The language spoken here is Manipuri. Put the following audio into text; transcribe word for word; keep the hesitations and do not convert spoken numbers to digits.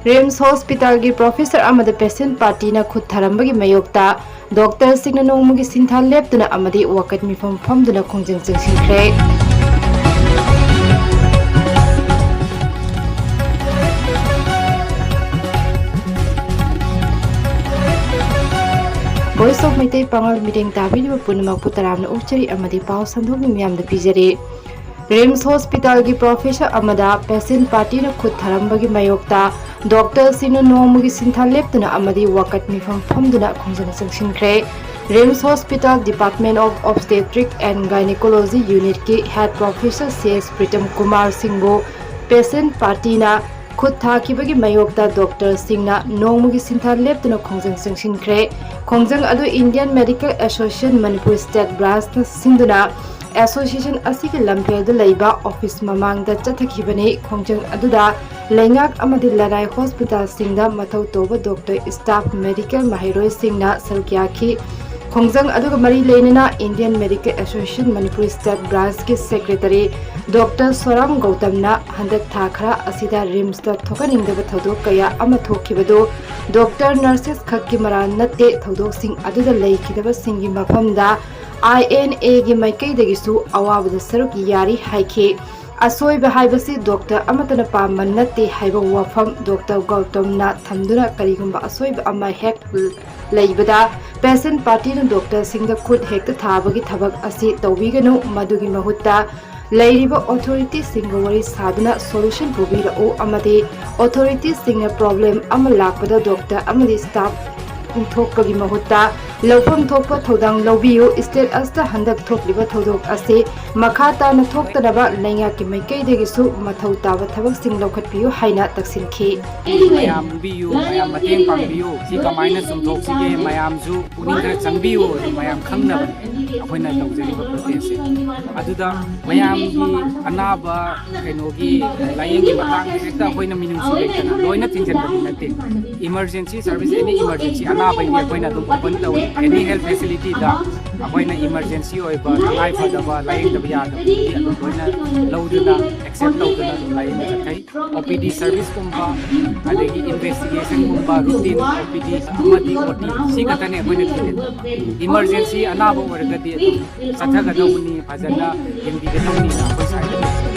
ꯔꯤꯝꯁ ꯍꯣꯁꯄꯤꯇꯥꯜꯒꯤ ꯄ꯭ꯔꯣꯐꯦꯁꯔ ꯑꯃꯗ ꯄꯦꯁꯦꯟ ꯄꯥꯔꯇꯤꯅ ꯈꯨꯠ ꯊꯥꯔꯝꯕꯒꯤ ꯃꯥꯌꯣꯛꯇ ꯗꯣꯛꯇꯔꯁꯤꯡꯅ ꯅꯣꯡꯃꯒꯤ ꯁꯤꯟꯊꯥ ꯂꯦꯞꯇꯨꯅ ꯑꯃꯗꯤ ꯋꯥꯀꯠ ꯃꯤꯐꯝ ꯐꯝꯗꯨꯅ ꯈꯣꯡꯖꯪ ꯆꯪꯁꯤꯟꯈ꯭ꯔꯦ꯫ Voice of ꯃꯩꯇꯩ ꯄꯥꯉꯜ ꯃꯤꯠꯌꯦꯡ ꯇꯥꯕꯤꯔꯤꯕ ꯄꯨꯝꯅꯃꯛꯄꯨ ꯇꯔꯥꯝꯅ ꯑꯣꯛꯆꯔꯤ ꯑꯃꯗꯤ ꯄꯥꯎ ꯁꯟꯗꯣꯛꯅ ꯃꯤꯌꯥꯝꯗ ꯄꯤꯖꯔꯤ꯫ ꯔꯤꯝꯁ ꯍꯣꯁꯄꯤꯇꯥꯜꯒꯤ ꯄ꯭ꯔꯣꯐꯦꯁꯔ ꯑꯃꯗ ꯄꯦꯁꯦꯟ ꯄꯥꯔꯇꯤꯅ ꯈꯨꯠ ꯊꯥꯔꯝꯕꯒꯤ ꯃꯥꯌꯣꯛꯇ ꯗꯣꯛꯇꯔꯁꯤꯡꯅ ꯅꯣꯡꯃꯒꯤ ꯁꯤꯟꯊꯥ ꯂꯦꯞꯇꯨꯅ ꯑꯃꯗꯤ ꯋꯥꯀꯠ ꯃꯤꯐꯝ ꯐꯝꯗꯨꯅ ꯈꯣꯡꯖꯪ ꯆꯪꯁꯤꯟꯈ꯭ꯔꯦ꯫ RIMS hospital Department of Obstetric and Gynecology Unitꯀꯤ head professor C S Pritam Kumar ꯁꯤꯡꯕꯨ ꯄꯦꯁꯦꯟ ꯄꯥꯔꯇꯤꯅ ꯈꯨꯠ ꯊꯥꯈꯤꯕꯒꯤ ꯃꯥꯌꯣꯛꯇ ꯗꯣꯛꯇꯔꯁꯤꯡꯅ ꯅꯣꯡꯃꯒꯤ ꯁꯤꯟꯊꯥ ꯂꯦꯞꯇꯨꯅ ꯈꯣꯡꯖꯪ ꯆꯪꯁꯤꯟꯈ꯭ꯔꯦ꯫ ꯈꯣꯡꯖꯪ ꯑꯗꯨ Indian Medical Association Manipur State Branchꯅ ꯁꯤꯟꯗꯨꯅ association ꯑꯁꯤꯒꯤ ꯂꯝꯐꯦꯜꯗ ꯂꯩꯕ office ꯃꯃꯥꯡꯗ ꯆꯠꯊꯈꯤꯕꯅꯤ꯫ ꯈꯣꯡꯖꯪ ꯑꯗꯨꯗ ꯂꯩꯉꯥꯛ ꯑꯃꯗꯤ ꯂꯅꯥꯏ ꯍꯣꯁꯄꯤꯇꯥꯜꯁꯤꯡꯗ ꯃꯊꯧ ꯇꯧꯕ ꯗꯣꯛꯇꯔ, staff, ꯃꯦꯗꯤꯀꯦꯜ ꯃꯍꯩꯔꯣꯏꯁꯤꯡꯅ ꯁꯔꯨꯛ ꯌꯥꯈꯤ꯫ ꯈꯣꯡꯖꯪ ꯑꯗꯨꯒ ꯃꯔꯤ ꯂꯩꯅꯅ Indian Medical Association Manipur State Branchꯀꯤ secretary ꯗꯣꯛꯇꯔ ꯁꯣꯔꯥꯝ ꯒꯧꯇꯝꯅ ꯍꯟꯗꯛ ꯊꯥ ꯈꯔ ꯑꯁꯤꯗ ꯔꯤꯝꯁꯇ ꯊꯣꯛꯍꯟꯅꯤꯡꯗꯕ ꯊꯧꯗꯣꯛ ꯀꯌꯥ ꯑꯃ ꯊꯣꯛꯈꯤꯕꯗꯨ ꯗꯣꯛꯇꯔ, ꯅꯔꯁꯦꯁ ꯈꯛꯀꯤ ꯃꯔꯥꯜ ꯅꯠꯇꯦ, ꯊꯧꯗꯣꯛꯁꯤꯡ ꯑꯗꯨꯗ ꯂꯩꯈꯤꯗꯕꯁꯤꯡꯒꯤ ꯃꯐꯝꯗ I N Aꯒꯤ ꯃꯥꯏꯀꯩꯗꯒꯤꯁꯨ ꯑꯋꯥꯕꯗ ꯁꯔꯨꯛ ꯌꯥꯔꯤ ꯍꯥꯏꯈꯤ꯫ ꯑꯁꯣꯏꯕ ꯍꯥꯏꯕꯁꯤ ꯗꯣꯛꯇꯔ ꯑꯃꯠꯇꯅ ꯄꯥꯝꯕ ꯅꯠꯇꯦ ꯍꯥꯏꯕ ꯋꯥꯐꯝ ꯗꯣꯛꯇꯔ ꯒꯧꯇꯝꯅ ꯊꯝꯗꯨꯅ ꯀꯔꯤꯒꯨꯝꯕ ꯑꯁꯣꯏꯕ ꯑꯃ ꯍꯦꯛ ꯂꯩꯕꯗ ꯄꯦꯁꯦꯟ ꯄꯥꯔꯇꯤꯅ ꯗꯣꯛꯇꯔꯁꯤꯡꯗ ꯈꯨꯠ ꯍꯦꯛꯇ ꯊꯥꯕꯒꯤ ꯊꯕꯛ ꯑꯁꯤ ꯇꯧꯕꯤꯒꯅꯨ꯫ ꯃꯗꯨꯒꯤ ꯃꯍꯨꯠꯇ ꯂꯩꯔꯤꯕ ꯑꯣꯊꯣꯔꯤꯇꯤꯁꯤꯡꯒ ꯋꯥꯔꯤ ꯁꯥꯗꯨꯅ solution ꯄꯨꯕꯤꯔꯛꯎ ꯑꯃꯗꯤ ꯑꯣꯊꯣꯔꯤꯇꯤꯁꯤꯡꯅ problem ꯑꯃ ꯂꯥꯛꯄꯗ ꯗꯣꯛꯇꯔ ꯑꯃꯗꯤ staff ꯊꯣꯛꯄꯒꯤ ꯃꯍꯨꯠꯇ ꯂꯧꯐꯝ ꯊꯣꯛꯄ ꯊꯧꯗꯥꯡ ꯂꯧꯕꯤꯌꯨ꯫ State ꯑꯁꯤꯗ ꯍꯟꯗꯛ ꯊꯣꯛꯂꯤꯕ ꯊꯧꯗꯣꯛ ꯑꯁꯤ ꯃꯈꯥ ꯇꯥꯅ ꯊꯣꯛꯇꯅꯕ ꯂꯩꯉꯥꯛꯀꯤ ꯃꯥꯏꯀꯩꯗꯒꯤꯁꯨ ꯃꯊꯧ ꯇꯥꯕ ꯊꯕꯛꯁꯤꯡ ꯂꯧꯈꯠꯄꯤꯌꯨ ꯍꯥꯏꯅ ꯇꯛꯁꯤꯟꯈꯤ꯫ ꯃꯌꯥꯝ ꯈꯪꯕꯤꯌꯨ, ꯃꯌꯥꯝ ꯃꯇꯦꯡ ꯄꯥꯡꯕꯤꯌꯨ꯫ ꯁꯤ ꯀꯃꯥꯏꯅ ꯆꯨꯝꯊꯣꯛꯁꯤꯒꯦ? ꯃꯌꯥꯝꯁꯨ ꯄꯨꯛꯅꯤꯡ ꯈꯔ ꯆꯪꯕꯤꯌꯨ꯫ ꯃꯌꯥꯝ ꯈꯪꯅꯕꯅꯤ ꯑꯩꯈꯣꯏꯅ ꯇꯧꯖꯔꯤꯕ protestꯁꯦ꯫ ꯑꯗꯨꯗ ꯃꯌꯥꯝꯒꯤ ꯑꯅꯥꯕ ꯀꯩꯅꯣꯒꯤ ꯂꯥꯏꯌꯦꯡꯒꯤ ꯃꯇꯥꯡꯗ ꯍꯦꯛꯇ ꯑꯩꯈꯣꯏꯅ ꯃꯤꯅꯨꯡꯁꯤ ꯂꯩꯇꯅ ꯂꯣꯏꯅ ꯊꯤꯡꯖꯤꯟꯕꯗꯤ ꯅꯠꯇꯦ꯫ Emergency service, any emergency ꯑꯅꯥꯕꯒꯤ ꯑꯩꯈꯣꯏꯅ ꯑꯗꯨꯝ ꯑꯣꯄꯟ ꯇꯧꯏ꯫ ꯑꯦꯅꯤ ꯍꯦꯜꯊ ꯐꯦꯁꯤꯂꯤꯇꯤꯗ ꯑꯩꯈꯣꯏꯅ ꯏꯃꯔꯖꯦꯟꯁꯤ ꯑꯣꯏꯕ, ꯇꯉꯥꯏ ꯐꯗꯕ, ꯂꯥꯌꯦꯡꯗꯕ ꯌꯥꯗꯕꯗꯤ ꯑꯗꯨꯝ ꯂꯣꯏꯅ ꯂꯧꯗꯨꯅ, ꯑꯦꯛꯁꯦꯞ ꯇꯧꯗꯨꯅ ꯑꯗꯨꯝ ꯂꯥꯌꯦꯡꯕ ꯆꯠꯊꯩ꯫ ꯑꯣ ꯄꯤ ꯗꯤ ꯁꯔꯚꯤꯁꯀꯨꯝꯕ, ꯑꯗꯒꯤ ꯏꯟꯚꯦꯁꯇꯤꯒꯦꯁꯟꯒꯨꯝꯕ, ꯔꯨꯇꯤꯟ ꯑꯣ ꯄꯤ ꯗꯤ ꯑꯃꯗꯤ ꯑꯣ ꯇꯤ, ꯁꯤ ꯈꯛꯇꯅꯦ ꯑꯩꯈꯣꯏꯅ ꯊꯤꯖꯤꯟꯕ꯫ ꯏꯃꯔꯖꯦꯟꯁꯤ ꯑꯅꯥꯕ ꯑꯣꯏꯔꯒꯗꯤ ꯑꯗꯨꯝ ꯆꯠꯊꯒꯗꯧꯕꯅꯤ, ꯐꯖꯅ ꯌꯦꯡꯕꯤꯒꯗꯧꯕꯅꯤꯅ ꯑꯩꯈꯣꯏ ꯁ꯭ꯋꯥꯏꯗ